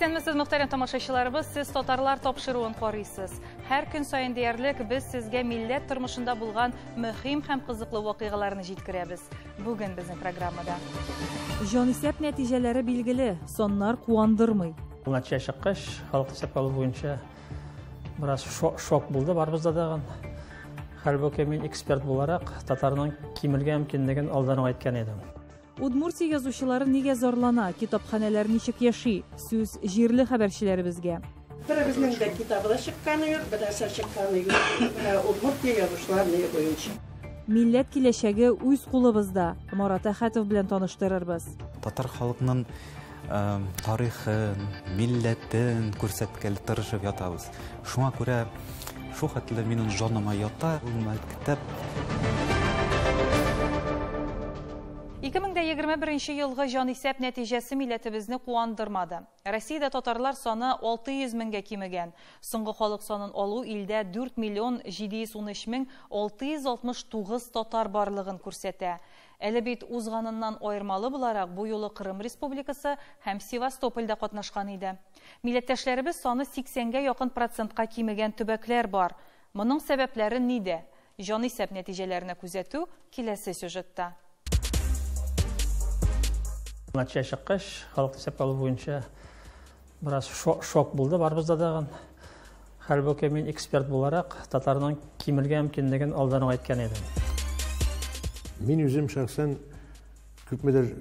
Исәнмесез, мөхтәрәм тамашачыларыбыз, сез татарлар тапшыруын карыйсыз. Һәр көн саен диярлек без сезгә милләт тормышында булган мөһим һәм кызыклы вакыйгаларны җиткерәбез. Бүген безнең программада. Җанисәп нәтиҗәләре билгеле, саннар куандырмый. Нәтиҗә чыккач, халык исәпкә алу буенча бераз шок булды барыбызда да. Хәлбуки мин эксперт буларак татарның кимергә мөмкинлеген алдан ук әйткән идем. Удмуртия язучылары нигә зарлана, китапханәләр ничек яши? Сүз җирле хәбәрчеләребезгә. Беребезнең дә китабы да чыкканы юк, бер әсәр чыкканы юк. Менә Удмуртия язучылары буенча. Милләт киләчәге үз кулыбызда. Марат Әхәтов белән таныштырырбыз. Татар халкының тарихын, милләтен күрсәткәле тырышып ятабыз. Шуңа күрә шу хәтле минем җаныма ята ул мәктәп. 2021 елгы җанисәп нәтиҗәсе милләтебезне куандырмады. Россиядә татарлар саны 600 меңгә кимегән. Соңгы халык санын алу илдә 4 миллион 713 мең 669 татар барлыгын күрсәтә. Әле бит узганыннан аермалы буларак бу юлы Кырым Республикасы һәм Севастопольдә катнашкан иде. Милләттәшләребез саны 80-гә якын процентка кимегән төбәкләр бар. Моның сәбәпләре нидә? Җанисәп нәтиҗәләренә күзәтү киләсе сюжетта. Нәтиҗә чыккач, халык исәпкә алу буенча бераз шок булды барыбызда да. Хәлбуки мин эксперт буларак татарның кимергә мөмкинлеген алдан ук әйткән идем. Мин үзем шәхсән күпмедер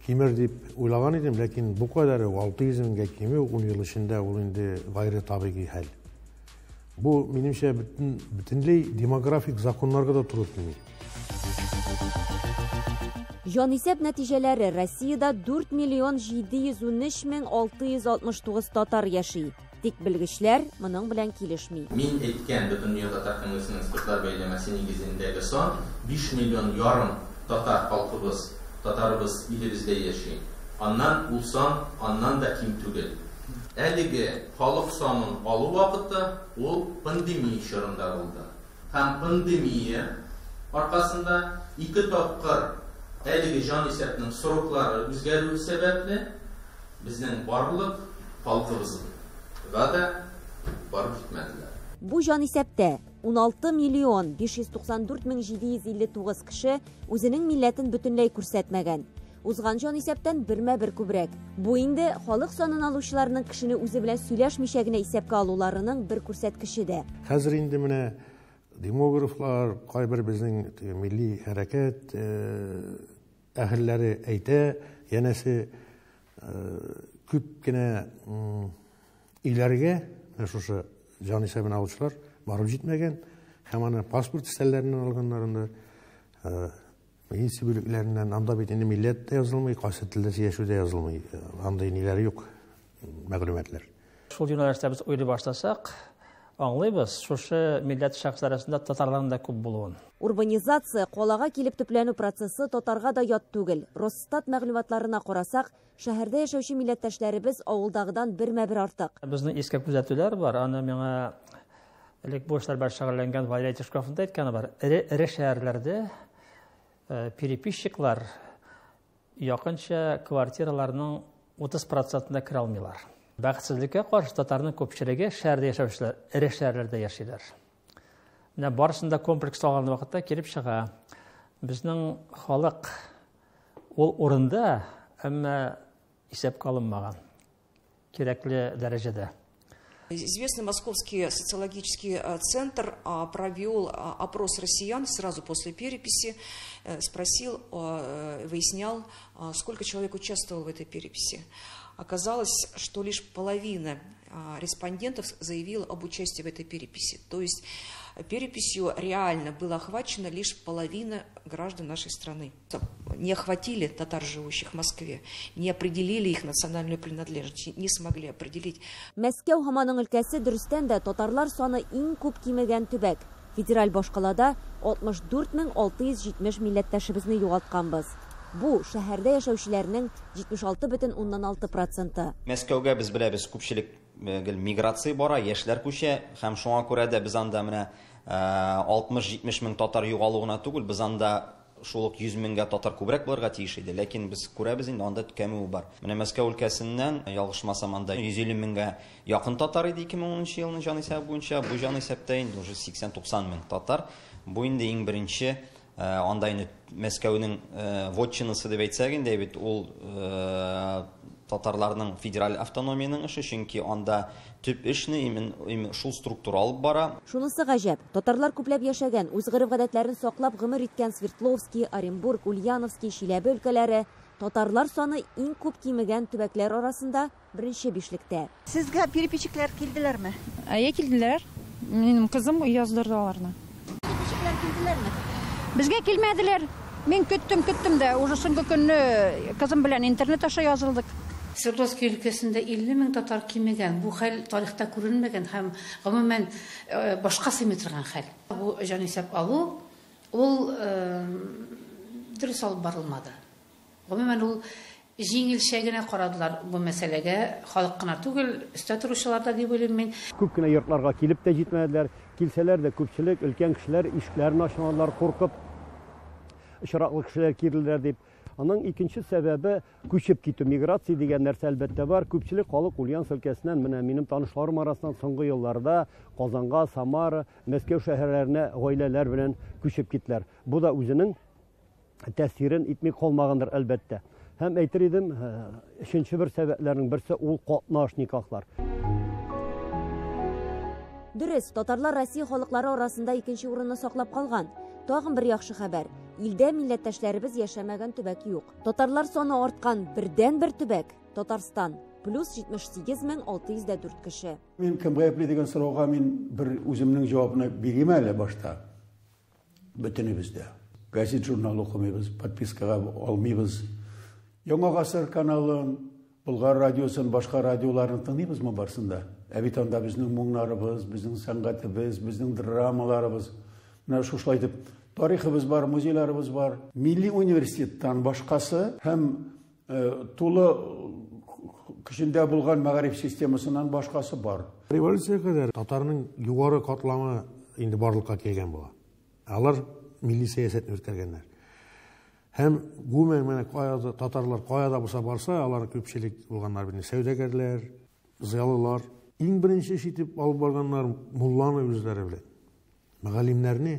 кимер дип уйлаган идем, ләкин бу кадәр 600 меңгә кимү 10 ел эчендә ул инде гайре табигый хәл. Бу минемчә бөтенләй демографик законнарга да туры килми. Җанисәп нәтиҗәләре: Россиядә 4 миллион 713 мең 669 татар яши. Тик белгечләр моның белән килешми. Мин әйткән Бөтендөнья татар конгрессының экспертлар бәйләмәсе нигезендәге сан 5 миллион ярым татар халкыбыз, татарыбыз илебездә яши. Аннан ул сан аннан да ким түгел. Әлеге халык санын алу вакыты ул пандемия чорында булды. Һәм пандемия аркасында 2 тапкыр әлеге җанисәпнең сроклары үзгәрү сәбәпле безнең барлык халкыбызга да барып җитмәделәр. Бу җанисәптә 16 миллион 594 мең 759 кеше үзенең милләтен бөтенләй күрсәтмәгән. Узган җанисәптән бермә-бер күбрәк. Бу инде халык санын алучыларның кешене үзе белән сөйләшмичә генә исәпкә алуларының бер күрсәткече дә. Хәзер инде менә демографлар, кайбер безнең милли хәрәкәт әһелләре әйтә, янәсе күп кенә өйләргә менә шушы җанисәбен алучылар барып җитмәгән һәм аны паспорт өстәлләреннән алганнарында, милиция бүлекләреннән, анда бит инде милләт тә язылмый, кайсы телдә сөйләшү дә язылмый, андый ниләр юк, мәгълүматлар. Шул юнәлештә без уйлый башласак, аңлыйбыз, шушы милләт шәхесләр арасында татарларның да күп булуын. Урбанизация, калага килеп төпләнү процессы татарга да ят түгел. Росстат мәгълүматларына карасак, шәһәрдә яшәүче милләттәшләребез авылдагыдан бермә-бер артык. Безнең искә күзәтүләр бар, аны миңа элек бу эшләр белән шөгыльләнгән Валерий Тишковның да әйткәне бар. Эре шәһәрләрдә переписчиклар якынча квартираларның 30%-ында керә алмыйлар. Бәхетсезлеккә каршы татарның күпчелеге шәһәрдә яшәүчеләр, эре шәһәрләрдә яшиләр. Менә барысын да комплекс алган вакытта килеп чыга. Безнең халык ул урында, әмма исәпкә алынмаган кирәкле дәрәҗәдә. Известный московский социологический центр провел опрос россиян сразу после переписи, спросил, выяснял, сколько человек участвовал в этой переписи. Оказалось, что лишь половина респондентов заявила об участии в этой переписи. То есть переписью реально была охвачена лишь половина граждан нашей страны. Не охватили татар, живущих в Москве, не определили их национальную принадлежность, не смогли определить. Мәскәү һәм аның өлкәсе дөрестән дә татарлар саны иң күп кимегән төбәк. Федераль башкалада 64 670 милләттәшебезне югалтканбыз. Бу шәһәрдә яшәүчеләрнең 76,6 проценты. Мәскәүгә без беләбез, күпчелек гел миграция бара, яшьләр күчә һәм шуңа күрә дә без анда менә 60-70 мең татар югалу гына түгел, без анда шул ук 100 меңгә татар күбрәк булырга тиеш иде, ләкин без күрәбез инде, анда кәмү бар. Менә Мәскәү өлкәсеннән, ялгышмасам, анда 150 меңгә якын татар иде 2010 елның җанисәбе буенча. Бу җанисәптә инде уже 80-90 мең татар. Бу инде иң беренче, анда инде Мәскәүнең вотчинасы дип әйтсәк инде бит, ул татарларның федераль автономиянең эше, чөнки анда төп эшне именно шул структура алып бара. Шунысы гаҗәп, татарлар күпләп яшәгән, үз гореф-гадәтләрен саклап гомер иткән Свердловский, Оренбург, Ульяновский, Чиләбе өлкәләре татарлар саны иң күп кимегән төбәкләр арасында беренче бишлектә. Сезгә переписчиклар килделәрме? Әйе, килделәр. Минем кызым яздырды аларны. Переписчиклар килделәрме? Безгә килмәделәр. Мин көттем, көттем дә, уже соңгы көнне кызым белән интернет аша язылдык. Свердловский өлкәсендә 50 мең татар кимегән. Бу хәл тарихта күренмәгән һәм гомумән башка сыймый торган хәл. Бу җанисәп алу ул дөрес алып барылмады. Гомумән ул җиңелчә генә карадылар бу мәсьәләгә. Халык кына түгел, өстә торучылар да дип уйлыйм мин. Күп кенә йортларга килеп тә җитмәделәр. Килсәләр дә күпчелек өлкән кешеләр ишекләрен ачмадылар, куркып очраклы кешеләр килделәр дип. Аның икенче сәбәбе күчеп китү, миграция дигән нәрсә әлбәттә бар. Күпчелек халык Ульяновск өлкәсеннән, менә минем танышларым арасыннан соңгы елларда Казанга, Самара, Мәскәү шәһәрләренә гаиләләр белән күчеп киттеләр. Бу да үзенең тәэсирен итми калмагандыр әлбәттә. Һәм әйтер идем, өченче бер сәбәпләрнең берсе ул катнаш никахлар. Дөрес, татарлар Россия халыклары арасында икенче урынны саклап калган. Тагын бер яхшы хәбәр. Илдә милләттәшләребез яшәмәгән төбәк юк. Татарлар саны арткан бердән-бер төбәк Татарстан. Плюс 78604 кеше. Мин кем гаепле дигән сорауга мин бер үземнең җавабын бирим әле башта. Бөтенебез дә. Газет, журнал укымыйбыз, подпискага алмыйбыз. Яңа гасыр каналын, Болгар радиосын, башка радиоларны тыңлыйбызмы барсын да? Ә бит анда безнең моңнарыбыз, безнең сәнгатебез, безнең драмаларыбыз. Менә шушылай итеп тарихыбыз бар, музейларыбыз бар. Милли университеттан башкасы һәм тулы көчендә булган мәгариф системасыннан башкасы бар. Революция кадәр татарның югары катламы инде барлыкка килгән була. Алар милли сәясәтне үткәргәннәр. Һәм гомумән менә кая татарлар кая да булса барса, алар күпчелек булганнар бит, сәүдәгәрләр, зыялылар. Иң беренче эш итеп алып барганнар мулланы үзләре белән, мөгаллимнәрне.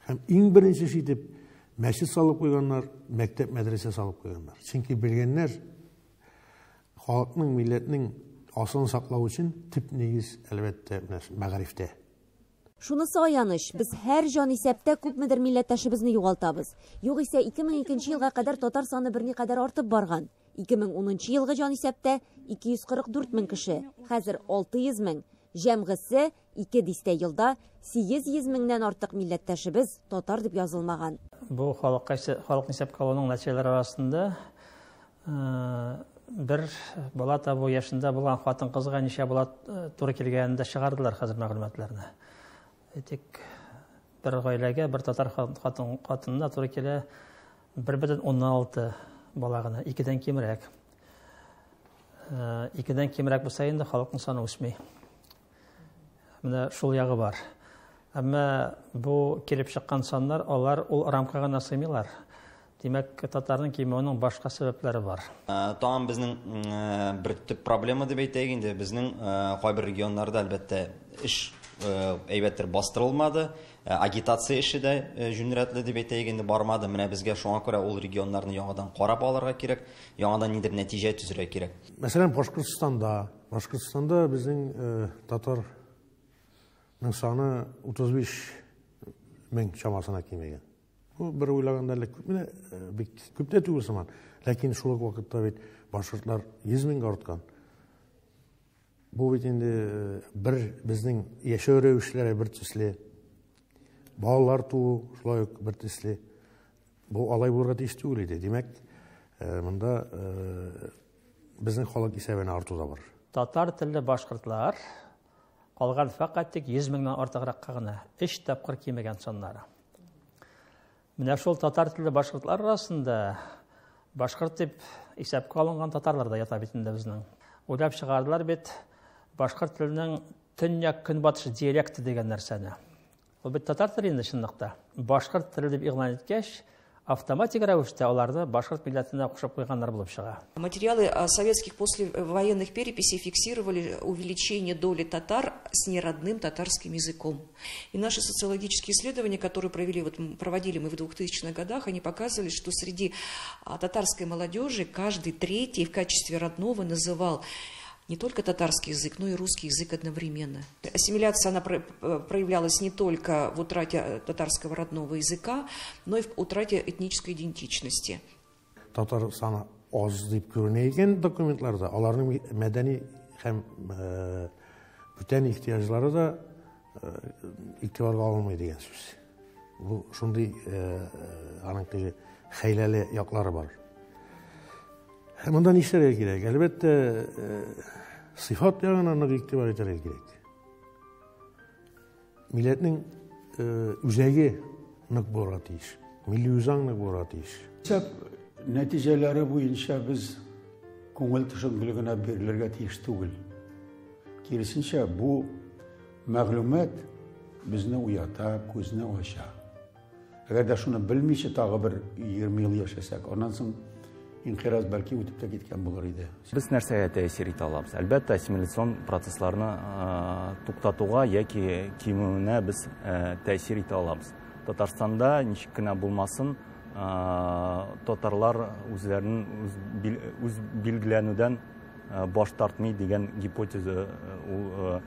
Һәм иң беренче эш итеп мәчет салып куйганнар, мәктәп, мәдрәсә салып куйганнар. Чөнки белгәннәр халыкның, милләтнең асылын саклау өчен төп нигез әлбәттә менә мәгарифтә. Шунысы аяныч, без һәр җанисәптә күпмедер милләттәшебезне югалтабыз. Югыйсә 2002 елга кадәр татар саны берникадәр артып барган. 2010 елгы җанисәптә 244 мең кеше, хәзер 600 мең. Җәмгысе 2 дистә елда 800 меңнән артык милләттәшебез татар дип язылмаган. Бу халыкны исәпкә алуның нәтиҗәләре арасында бер бала табу яшендә булган хатын-кызга ничә бала туры килгәнен дә чыгардылар хәзер мәгълүматларны. Әйтик, бер гаиләгә, бер татар хатынына туры килә 1,6 бала гына, 2-дән кимрәк. 2-дән кимрәк булса инде халыкның саны үсми. Менә шул ягы бар. Әмма бу килеп чыккан саннар, алар ул рамкага гына сыймыйлар. Димәк, татарның кимүенең башка сәбәпләре бар. Тагын безнең бер төп проблема дип әйтәйек инде, безнең кайбер регионнарда әлбәттә эш әйбәттер бастырылмады, агитация эше дә җүнрәтле дип әйтәйек инде бармады. Менә безгә шуңа күрә ул регионнарны яңадан карап алырга кирәк, яңадан нидер нәтиҗә төзергә кирәк. Мәсәлән, Башкортстанда безнең татарның саны 35 мең чамасына кимегән. Бу бер уйлаганда әле күп, бик күп тә түгел сыман. Ләкин шул ук вакытта бит башкортлар 100 меңгә арткан. Бу бит инде бер безнең яшәү рәвешләре бер төсле, балалар туу шулай ук бер төсле. Бу алай булырга тиеш түгел иде. Димәк, монда безнең халык исәбенә арту да бар. Татар телле башкортлар калган фәкать тик 100 меңнән артыгракка гына, 3 тапкыр кимегән саннары. Менә шул татар телле башкортлар арасында башкорт дип исәпкә алынган татарлар да ята бит инде безнең. Уйлап чыгардылар бит башкорт теленең төньяк-көнбатыш диалекты дигән нәрсәне. Ул бит татар теле инде чынлыкта. Башкорт теле дип игълан иткәч, Автоматик рәвештә аларны башкорт милләтенә кушып куйганнар булып чыга. Материалы советских послевоенных переписей фиксировали увеличение доли татар с неродным татарским языком. И наши социологические исследования, которые провели, вот, проводили мы в 2000-х годах, они показывали, что среди татарской молодежи каждый третий в качестве родного называл не только татарский язык, но и русский язык одновременно. Ассимиляция, она проявлялась не только в утрате татарского родного языка, но и в утрате этнической идентичности. Татар саны аз дип күренә икән документларда, аларның мәдәни һәм бүтән ихтыяҗлары да игътибарга алынмый дигән сүз. Бу шундый аның теге хәйләле яклары бар. Монда нишләргә кирәк? Әлбәттә, сыйфат ягына нык игътибар итәргә кирәк. Милләтнең үзәге нык булырга тиеш. Милли үзаң нык булырга тиеш. Исәп нәтиҗәләре буенча без күңел төшенкелегенә бирелергә тиеш түгел. Киресенчә, бу мәгълүмат безне уята, күзне ача. Әгәр дә шуны белмичә тагы бер 20 ел яшәсәк, аннан соң инкыйраз бәлки үтеп тә киткән булыр иде. Без нәрсәгә тәэсир итә алабыз? Әлбәттә, ассимиляцион процессларны туктатуга яки кимүенә без тәэсир итә алабыз. Татарстанда ничек кенә булмасын, татарлар үзләрен үз билгеләнүдән баш тартмый дигән гипотеза ул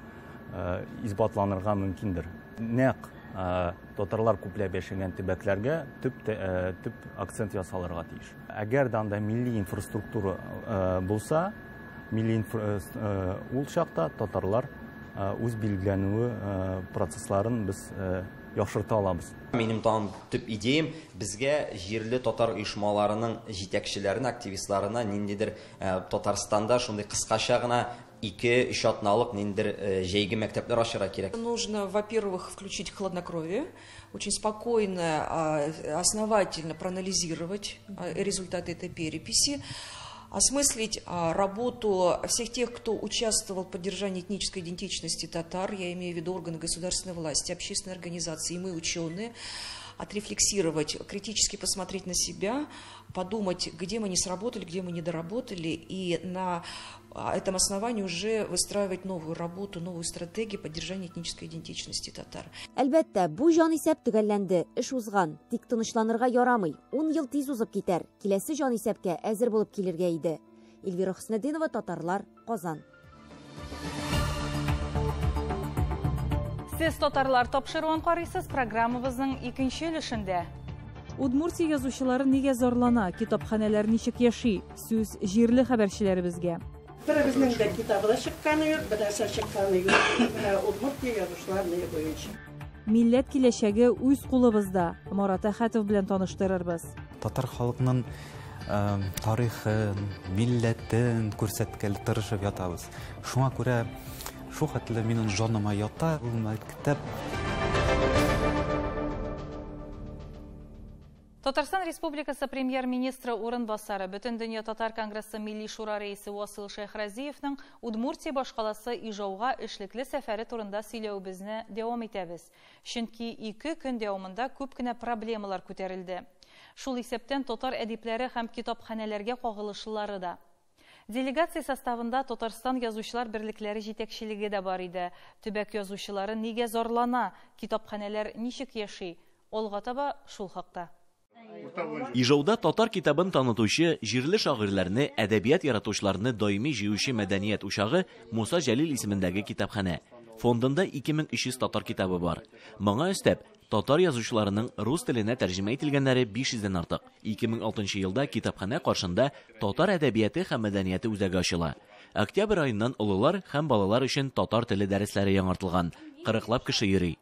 исбатланырга мөмкиндер. Нәкъ татарлар күпләп яшәгән төбәкләргә төп акцент ясалырга тиеш. Әгәр дә анда милли инфраструктура булса, милли ул чакта татарлар үз билгеләнүе процессларын без яхшырта алабыз. Минем тагын төп идеям безгә җирле татар оешмаларының җитәкчеләренә, активистларына ниндидер Татарстанда шундый кыскача гына 2-3 атналык ниндидер җәйге мәктәпләр ачарга кирәк. Нужно, во-первых, включить хладнокровие, очень спокойно, основательно проанализировать результаты этой переписи, осмыслить работу всех тех, кто участвовал в поддержании этнической идентичности татар, я имею в виду органы государственной власти, общественные организации, и мы, ученые, отрефлексировать, критически посмотреть на себя, подумать, где мы не сработали, где мы не доработали, и на этом основании уже выстраивать новую работу, новую стратегию поддержания этнической идентичности татар. Әлбәттә, бу җанисәп төгәлләнде, эш узган, тик тынычланырга ярамый. 10 ел тиз узып китәр. Киләсе җанисәпкә әзер булып килергә иде. Эльвира Хөснетдинова, Татарлар, Казан. Сез татарлар тапшыруын карыйсыз программабызның икенче өлешендә. Удмуртия язучылары нигә зарлана, китапханәләр ничек яши? Сүз җирле хәбәрчеләребезгә. Беребезнең дә китабы да чыкканы юк, берәрсе чыкканы юк. Менә Удмуртия язучылары буенча. Милләт киләчәге үз кулыбызда. Марат Әхәтов белән таныштырырбыз. Татар халкының тарихын, милләтен күрсәткәле тырышып ятабыз. Шуңа күрә шу хәтле минем җаныма ята ул мәктәп. Татарстан Республикасы премьер-министры урынбасары, Бөтендөнья татар конгрессы Милли шура рәисе Васил Шәйхразиевның Удмуртия башкаласы Ижауга эшлекле сәфәре турында сөйләүебезне дәвам итәбез. Чөнки 2 көн дәвамында күп кенә проблемалар күтәрелде. Шул исәптән татар әдипләре һәм китапханәләргә кагылышлылары да. Делегация составында Татарстан язучылар берлекләре җитәкчелеге дә бар иде. Төбәк язучылары нигә зарлана, китапханәләр ничек яши? Алга таба шул хакта. Ижауда татар китабын танытучы, җирле шагыйрьләрне, әдәбият яратучыларны даими җыючы мәдәният учагы Муса Җәлил исемендәге китапханә. Фондында 2300 татар китабы бар. Моңа өстәп, татар язучыларының рус теленә тәрҗемә ителгәннәре 500дән артык. 2006 елда китапханә каршында татар әдәбияты һәм мәдәнияте үзәге ачыла. Октябрь аеннан олылар һәм балалар өчен татар теле дәресләре яңартылган. 40лап кеше йөри.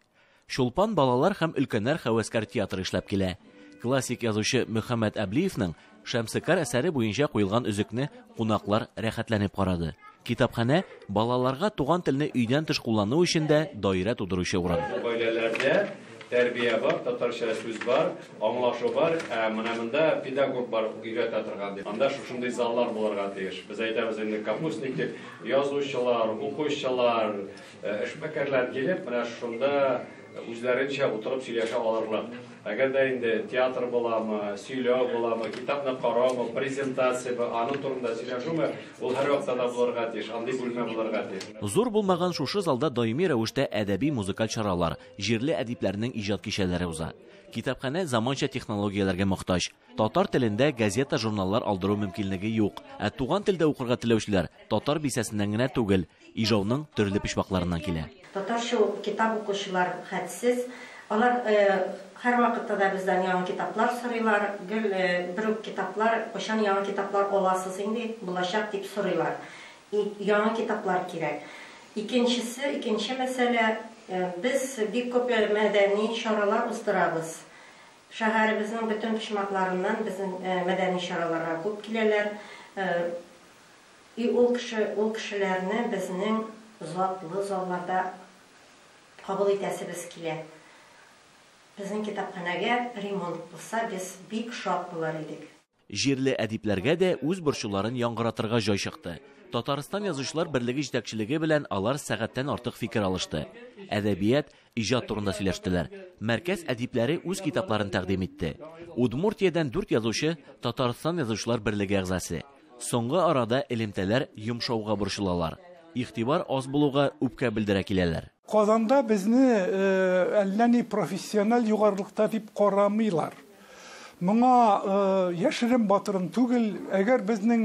Чулпан балалар һәм өлкәннәр һәвәскәр театры эшләп килә. Классик язучы Мөхәммәт Әблиевның Шәмсекар әсәре буенча куелган өзекне кунаклар рәхәтләнеп карады. Китапханә балаларга туган телне өйдән тыш куллану өчен дә даирә тудыручы урын. Гаиләләрдә тәрбия бар, татарча сүз бар, аңлашу бар, менә монда педагог бар өйрәтә торган дип. Анда шушындый заллар булырга тиеш. Без әйтәбез инде капустник дип, язучылар, укучылар, эшмәкәрләр килеп, менә шунда үзләренчә утырып сөйләшә алырлар. Әгәр дә инде театр буламы, сөйләү буламы, китапны караумы, презентацияме, аның турында сөйләшүме, ул һәрвакытта да булырга тиеш, андый бүлмә булырга тиеш. Зур булмаган шушы залда даими рәвештә әдәби музыкаль чаралар, җирле әдипләрнең иҗат кичәләре уза. Китапханә заманча технологияләргә мохтаҗ. Татар телендә газета-журналлар алдыру мөмкинлеге юк. Ә туган телдә укырга теләүчеләр татар бистәсеннән генә түгел, Ижауның төрле почмакларыннан килә. Татарча китап укучылар хәтсез. Алар һәрвакытта да бездән яңа китаплар сорыйлар. Гел бер үк китаплар, кайчан яңа китаплар аласыз инде, булачак дип сорыйлар. Яңа китаплар кирәк. Икенчесе, икенче мәсьәлә, без бик күп мәдәни чаралар уздырабыз. Шәһәребезнең бөтен почмакларыннан безнең мәдәни чараларга күп киләләр. И ул кеше, ул кешеләрне безнең затлы залларда кабул итәсебез килә. Безнең китапханәгә ремонт булса, без бик шат булыр идек. Җирле әдипләргә дә үз борчуларын яңгыратырга җай чыкты. Татарстан Язучылар берлеге җитәкчелеге белән алар сәгатьтән артык фикер алышты. Әдәбият, иҗат турында сөйләштеләр. Мәркәз әдипләре үз китапларын тәкъдим итте. Удмуртиядән 4 язучы Татарстан Язучылар берлеге әгъзасы. Соңгы арада элемтәләр йомшауга борчылалар. Игътибар аз булуга үпкә белдерә киләләр. Казанда безне әллә ни профессиональ югарылыкта дип карамыйлар. Моңа яшерен батырын түгел, әгәр безнең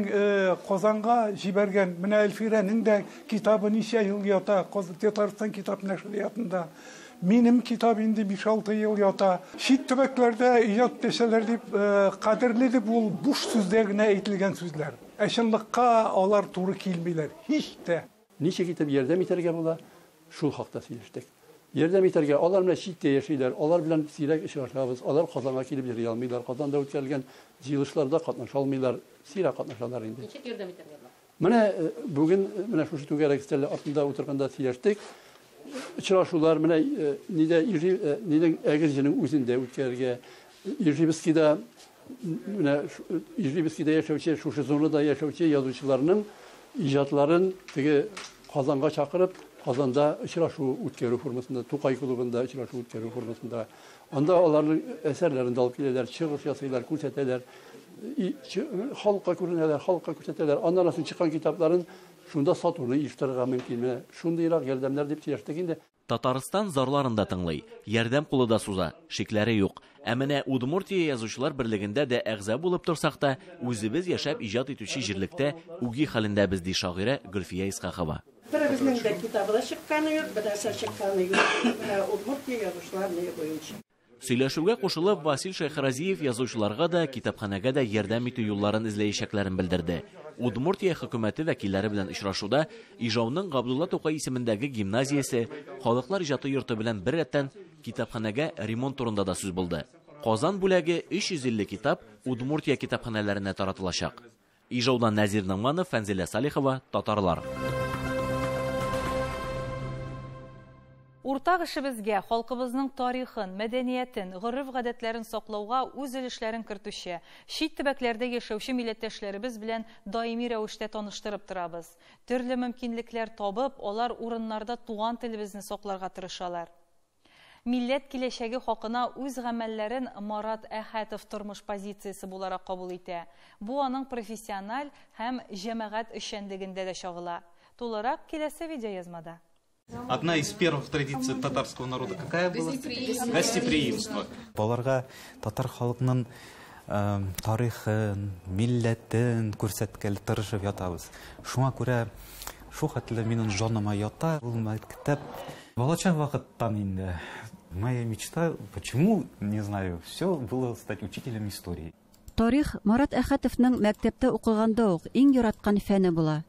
Казанга җибәргән, менә Әлфирәнең дә китабы ничә ел ята, Татарстан китап нәшриятында. Минем китап инде 5-6 ел ята. Чит төбәкләрдә иҗат итәләр дип, кадерле дип ул буш сүздә генә әйтелгән сүзләр. Ә чынлыкка алар туры килмиләр, һич тә. Ничек итеп ярдәм итәргә була, шул хакта сөйләштек. Ярдәм итәргә, алар белән читтә яшиләр, алар белән сирәк очрашабыз, алар Казанга килеп йөри алмыйлар, Казанда үткәрелгән җыелышларда катнаша алмыйлар, сирәк катнашалар инде. Ничек ярдәм итәргә була? Менә бүген менә шушы түгәрәк өстәл артында утырганда сөйләштек. Очрашулар менә нидә нидән Әгерҗенең үзендә үткәрергә, Ижевскийда менә Ижевскийда яшәүче, шушы зонада яшәүче язучыларның иҗатларын теге Казанга чакырып, Казанда очрашу үткәрү формасында, Тукай клубында очрашу үткәрү формасында. Анда аларның әсәрләрен дә алып киләләр, чыгыш ясыйлар, күрсәтәләр, халыкка күренәләр, халыкка күрсәтәләр. Аннан соң чыккан китапларын шунда сатуны оештырырга мөмкин. Менә шундыйрак ярдәмнәр дип сөйләштек инде. Татарстан зарларын да тыңлый, ярдәм кулы да суза, шикләре юк. Ә менә Удмуртия Язучылар берлегендә дә әгъза булып торсак та, үзебез яшәп иҗат итүче җирлектә үги хәлендә без, ди шагыйрә Гөлфия Исхакова. Беребезнең дә китабы да чыкканы юк, бер әсәр чыкканы юк. Менә Удмуртия язучылар берлеге буенча. Сөйләшүгә кушылып, Васил Шәйхразиев язучыларга да, китапханәгә дә ярдәм итү юлларын эзләячәкләрен белдерде. Удмуртия хөкүмәте вәкилләре белән очрашуда Ижауның Габдулла Тукай исемендәге гимназиясе, Халыклар иҗаты йорты белән бер рәттән китапханәгә ремонт турында да сүз булды. Казан бүләге 350 китап Удмуртия китапханәләренә таратылачак. Ижаудан Нәзир Нагманов, Фәнзилә Салихова, Татарлар. Уртак эшебезгә халкыбызның тарихын, мәдәниятен, гореф-гадәтләрен саклауга үз өлешләрен кертүче, чит төбәкләрдә яшәүче милләттәшләребез белән даими рәвештә таныштырып торабыз. Төрле мөмкинлекләр табып, алар урыннарда туган телебезне сакларга тырышалар. Милләт киләчәге хакына үз гамәлләрен Марат Әхәтов тормыш позициясе буларак кабул итә. Бу аның профессиональ һәм җәмәгать эшчәнлегендә дә чагыла. Тулырак киләсе видеоязмада. Одна из первых традиций татарского народа какая была? Гостеприимство. Гостеприимство. Балаларга татар халкының тарихын, милләтен күрсәткәле тырышып ятабыз. Шуңа күрә шул хәтле минем җаныма ята ул мәктәп. Балачак вакыттан инде моя мечта, почему, не знаю, все было стать учителем истории. Тарих Марат Әхәтовның мәктәптә укыганда ук иң яраткан фәне була.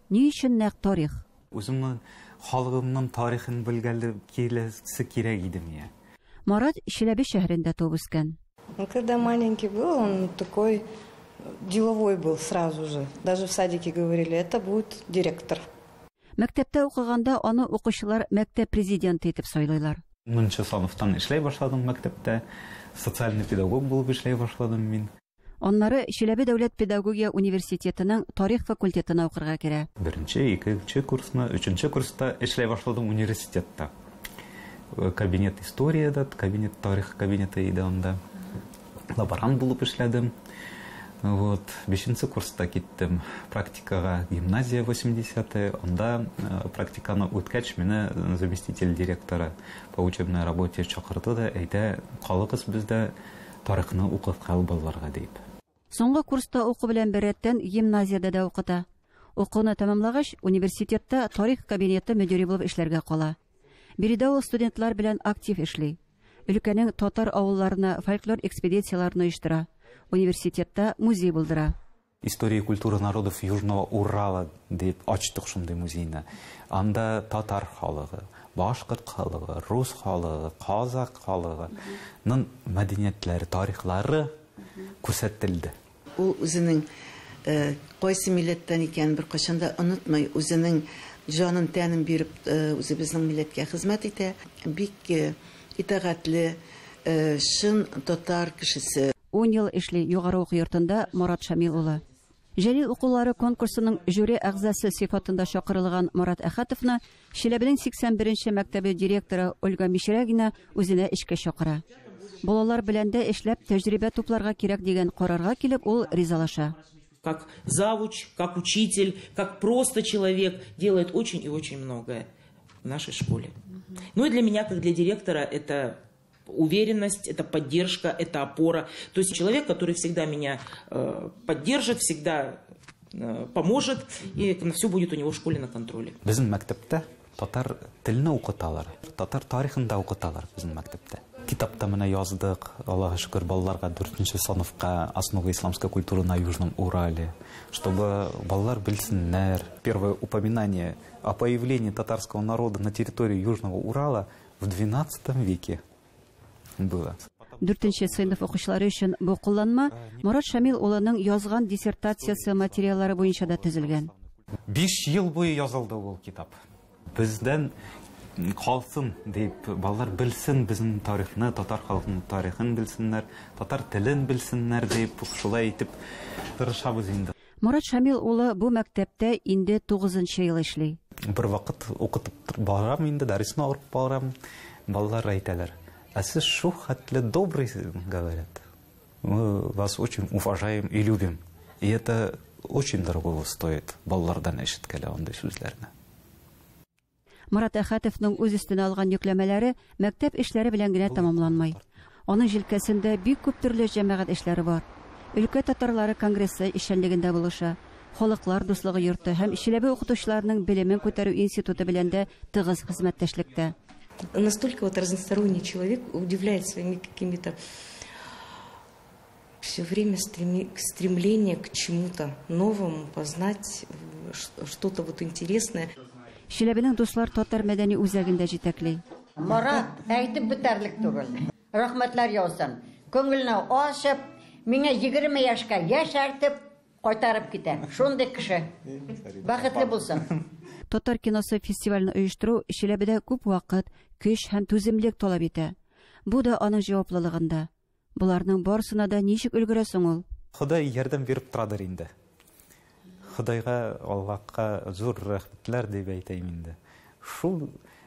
Ни өчен нәкъ тарих? Үземнең халкымның тарихын белгәле киләсе кирәк иде миңа. Марат Чиләбе шәһәрендә туып үскән. Он когда маленький был, он такой деловой был сразу же. Даже в садике говорили, это будет директор. Мәктәптә укыганда аны укучылар мәктәп президенты итеп сайлыйлар. Унынчы сыйныфтан эшләй башладым мәктәптә. Социальный педагог булып эшләй башладым мин. Аннары Чиләбе дәүләт педагогия университетының тарих факультетына укырга керә. Беренче, икенче курсны, өченче курста эшләй башладым университетта. Кабинет историядә, кабинет тарих кабинеты иде анда. Лаборант булып эшләдем. Вот, бишенче курста киттем практикага гимназия 80-е. Анда практиканы үткәч, мине заместитель директора по учебной работе чакырды да, әйдә, калыгыз бездә, тарихны укыткал балаларга дип. Соңгы курста уку белән беррәттән гимназиядә дә укыта. Укуны тәмамлагач, университетта тарих кабинеты мөдире булып эшләргә кала. Биредә ул студентлар белән актив эшли. Өлкәнең татар авылларына фольклор экспедицияләрен оештыра. Университетта музей булдыра. История и культура народов Южного Урала дип ачтык шундый музейны. Анда татар халыгы, башкорт халыгы, рус халыгы, казак халыгының мәдәниятләре, тарихлары күрсәтелде. Ул үзенең кайсы милләттән икәнен беркайчан да онытмый, үзенең җанын тәнен биреп үзебезнең милләткә хезмәт итә. Бик итагатьле, чын татар кешесе. 10 ел эшли югары уку йортында Марат Шамил улы. Җәлил укулары конкурсының жюри әгъзасы сыйфатында чакырылган Марат Әхәтовны Чиләбенең 81нче мәктәбе директоры Ольга Мишрягина үзенә эшкә чакыра. Балалар белән дә эшләп тәҗрибә тупларга кирәк дигән карарга килеп, ул ризалаша. Как завуч, как учитель, как просто человек делает очень и очень многое в нашей школе. Ну и для меня, как для директора, это уверенность, это поддержка, это опора. То есть человек, который всегда меня поддержит, всегда поможет, и все будет у него в школе на контроле. Безнең мәктәптә татар телне укыталар, татар тарихын да укыталар безнең мәктәптә. Китапта менә яздык, Аллаһка шөкер, балаларга 4нче сыйныфка «Основы исламской культуры на Южном Урале», чтобы балалар белсеннәр. Первое упоминание о появлении татарского народа на территории Южного Урала в XII веке было. 4нче сыйныф укучылары өчен бу кулланма Марат Шамил улының язган диссертациясе материаллары буенча да төзелгән. 5 ел буе язылды ул китап. Бездән калсын дип, балалар белсен безнең тарихны, татар халкының тарихын белсеннәр, татар телен белсеннәр дип, шулай итеп тырышабыз инде. Марат Шамил улы бу мәктәптә инде 9нчы ел эшли. Бер вакыт укытып барам инде, дәресне алып барам, балалар әйтәләр: «А сез шу хәтле добрый, говорят. Мы вас очень уважаем и любим». И это очень дорого стоит, балалардан ишеткәле андый сүзләрне. Марат Әхәтовның үз өстенә алган йөкләмәләре мәктәп эшләре белән генә тәмамланмый. Аның җилкәсендә бик күп төрле җәмәгать эшләре бар. Өлкә татарлары конгрессы эшчәнлегендә булыша. Халыклар дуслыгы йорты һәм Чиләбе укытучыларының белемен күтәрү институты белән дә тыгыз хезмәттәшлектә. Настолько вот разносторонний человек, удивляет своими какими-то все время стремление к чему-то новому, познать что-то вот интересное. Чиләбенең Дуслар татар мәдәни үзәгендә җитәкли. Марат, әйтеп бетәрлек түгел. Рәхмәтләр яусын. Күңеленә ачып, миңа 20 яшькә яшәртеп кайтарып китә. Шундый кеше. Бәхетле булсын. Татар киносы фестивален оештыру Чиләбедә күп вакыт, көч һәм түземлек таләп итә. Бу да аның җаваплылыгында. Боларның барысына да ничек өлгерә соң ул? Ходай ярдәм биреп торадыр инде. Ходайга, Аллаһка зур рәхмәтләр дип әйтәем инде. Шул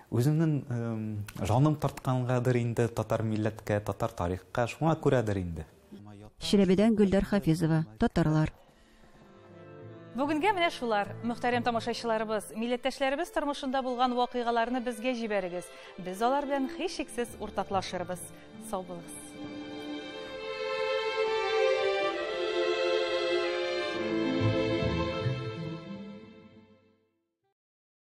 үземнең җаным тарткангадыр инде татар милләткә, татар тарихка, шуңа күрәдер инде. Чиләбедән Гөлдар Хафизова, Татарлар. Бүгенгә менә шулар. Мөхтәрәм тамашачыларыбыз, милләттәшләребез тормышында булган вакыйгаларны безгә җибәрегез. Без алар белән һичшиксез уртаклашырбыз. Сау булыгыз.